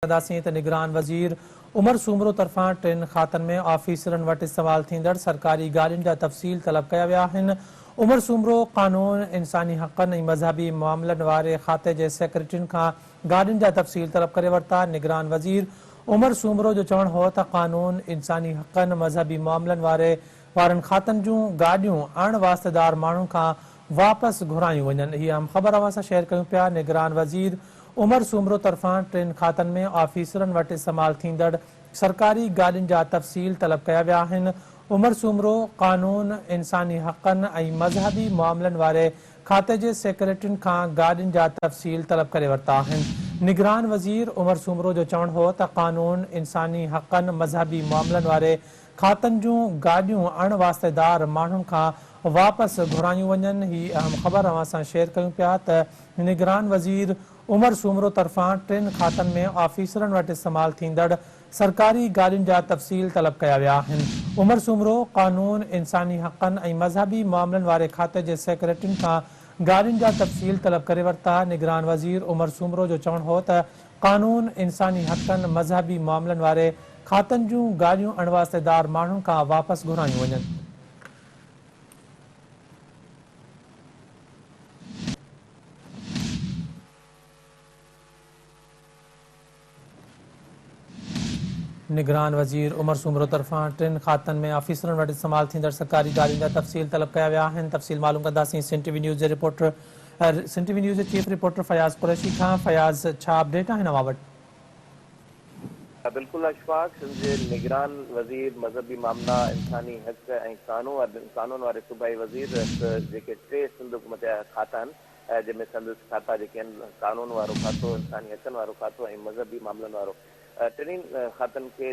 ڪنداسين ته نگران وزير عمر سومرو طرفان ٽن کاتن ۾ آفيسرن وٽ استعمال ٿيندڙ سرڪاري گاڏين جا تفصيل طلب ڪيا ويا آهن. عمر سومرو قانون، انساني حقن ۽ مذهبي معاملن واري کاتي جي سيڪريٽرين کان گاڏين جا تفصيل طلب ڪري ورتا. نگران وزير عمر سومرو جو چوڻ هو ته قانون، انساني حقن، مذهبي معاملن واري وارن کاتن جون گاڏيون اڻ واسطيدار ماڻهن کان واپس گهرايون وڃن. هي اهم خبر اوهان سان شيئر ڪيون پيا. نگران وزير عمر سومرو طرفان ٽن کاتن ۾ آفيسرن وٽ استعمال ٿيندڙ سرڪاري گاڏين جا تفصيل طلب ڪيا ويا آهن. عمر سومرو قانون، انساني حقن ۽ مذهبي معاملن واري کاتي جي سيڪريٽرين کان گاڏين جا تفصيل طلب ڪري ورتا آهن. نگران وزير عمر سومرو جو چوڻ هو ته قانون، انساني حقن، مذهبي معاملن واري کاتن جون گاڏيون اڻ واسطيدار ماڻهن کان واپس گهرايون وڃن. هي اهم خبر اوهان سان شيئر ڪيون پيا ته نگران وزير عمر سومرو طرفان ٽن کاتن ۾ آفيسرن وٽ استعمال ٿيندڙ سرڪاري گاڏين جا تفصيل طلب ڪيا ويا آهن. عمر سومرو قانون، انساني حقن ۽ مذهبي معاملن واري کاتي جي سيڪريٽرين کان گاڏين جا تفصيل طلب ڪري ورتا. نگران وزير عمر سومرو جو چوڻ هو ته قانون، انساني حقن، مذهبي معاملن واري کاتن جون گاڏيون اڻواسطيدار ماڻهن کان واپس گهرايون وڃن. نگران وزير عمر سومرو طرفان ٽن کاتن ۾ آفيسرن وٽ استعمال ٿيندڙ سرڪاري گاڏين جا تفصيل طلب ڪيا ويا آهن. تفصيل معلوم ڪنداسين سنڌ ٽي وي نيوز جي رپورٽر سنڌ ٽي وي نيوز جي چيف رپورٽر فياض قريشي کان. فياض ڇا اپڊيٽ آهن اوهان وٽ؟ بلڪل اشفاق، سنڌ جي نگران وزير مذهبي معاملا، انساني حق ۽ قانون واري صوبائي وزير جيڪي ٽي سنڌ حڪومت جا کاتا آهن جنهن ۾ سندس کاتا جيڪي آهن قانون وارو کاتو، انساني حقن وارو کاتو ۽ مذهبي معاملن وارو ٽنهي کاتن کي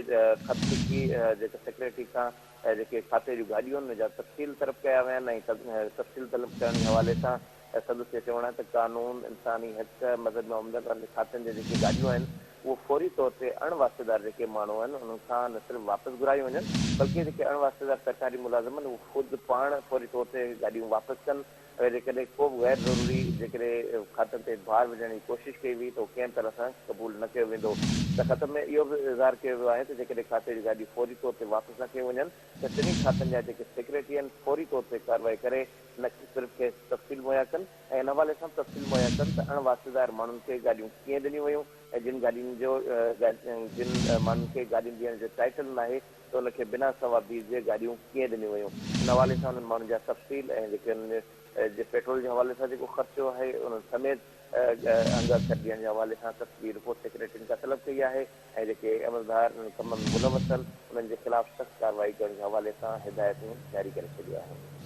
خط لکي جيڪا سيڪريٽري کان جيڪي کاتي جون گاڏيون آهن ان جا تفصيل طلب ڪيا ويا آهن ۽ تفصيل طلب ڪرڻ جي حوالي سان سندس اهو چوڻ آهي ته قانون، انساني حق، مذهبي معاملن وارن کاتن جا جيڪي گاڏيون آهن اهو فوري طور تي اڻ واسطيدار جيڪي ماڻهو آهن انهن کان نه صرف واپس گهرايون وڃن بلڪه جيڪي اڻ واسطيدار سرڪاري ملازم آهن اهو خود پاڻ فوري طور تي گاڏيون واپس ڪن. اگر جيڪڏهن ڪو به غير ضروري جيڪڏهن کاتن تي بار وجهڻ جي ڪوشش ڪئي وئي ته اهو ڪنهن به طرح سان قبول نه ڪيو ويندو ته خط ۾ اهو به اظهار ڪيو ويو آهي ته جيڪڏهن کاتي جون گاڏيون فوري طور تي واپس نه ڪيون وڃن ته ٽنهي کاتن جا جيڪي سيڪريٽري آهن فوري طور تي ڪارروائي ڪري نه صرف کيس تفصيل مهيا ڪن ۽ ان حوالي سان به تفصيل مهيا ڪن ته اڻ واسطيدار ماڻهن کي گاڏيون ڪيئن ڏنيون ويون ۽ جن گاڏين جو جن ماڻهن کي گاڏين ڏيڻ جو ٽائيٽل ناهي ته ان کي بنا صوابديد جي گاڏيون ڪيئن ڏنيون ويون ان حوالي سان انهن ماڻهن جا تفصيل ۽ جيڪي انهن جي پيٽرول جي حوالي سان جيڪو خرچو آهي انهن سميت انگ اکر ڏيڻ جي حوالي سان تفصيلي رپورٽ سيڪريٽرين کان طلب ڪئي آهي ۽ جيڪي عملدار انهن ڪم ۾ ملوث آهن انهن جي خلاف سخت ڪارروائي ڪرڻ جي حوالي سان هدايتون جاري ڪري ڇڏيون آهن.